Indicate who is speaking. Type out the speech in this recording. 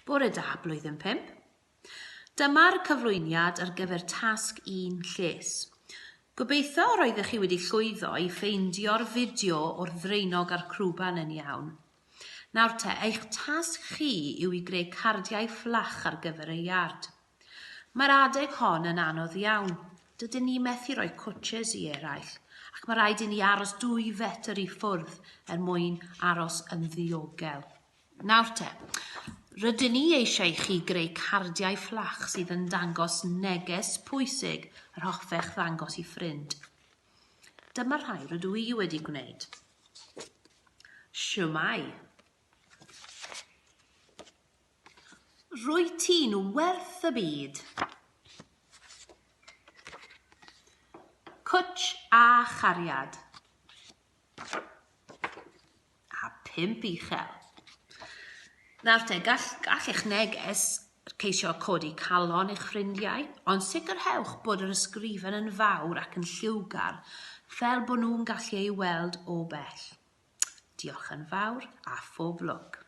Speaker 1: Bore da, blwyddyn 5. Dyma'r cyflwyniad ar gyfer tasg un lles. Gobeithio roeddech chi wedi llwyddo i ffeindio'r fideo o'r ddraenog a'r crwban yn iawn. Nawr te, eich tasg chi yw i greu cardiau fflach ar gyfer y iard. Mae'r adeg hon yn anodd iawn. Dydyn ni methu rhoi cwtches i eraill, ac mae rhaid i ni aros dwy fetr i ffwrdd er mwyn aros yn ddiogel. Nawr te, rydyn ni eisiau i chi greu cardiau fflach sydd yn dangos neges pwysig yr hoffech ddangos i ffrind. Dyma rhai rydw i wedi gwneud. Shwmae. Rwyt ti'n werth y byd. Cwtsh a chariad. A phump uchel. Nawr te, gall, gall eich neges ceisio codi calon eich ffrindiau, ond sicrhewch bod yr ysgrifen yn fawr ac yn lliwgar fel bod nhw'n gallu ei weld o bell. Diolch yn fawr a phob lwc.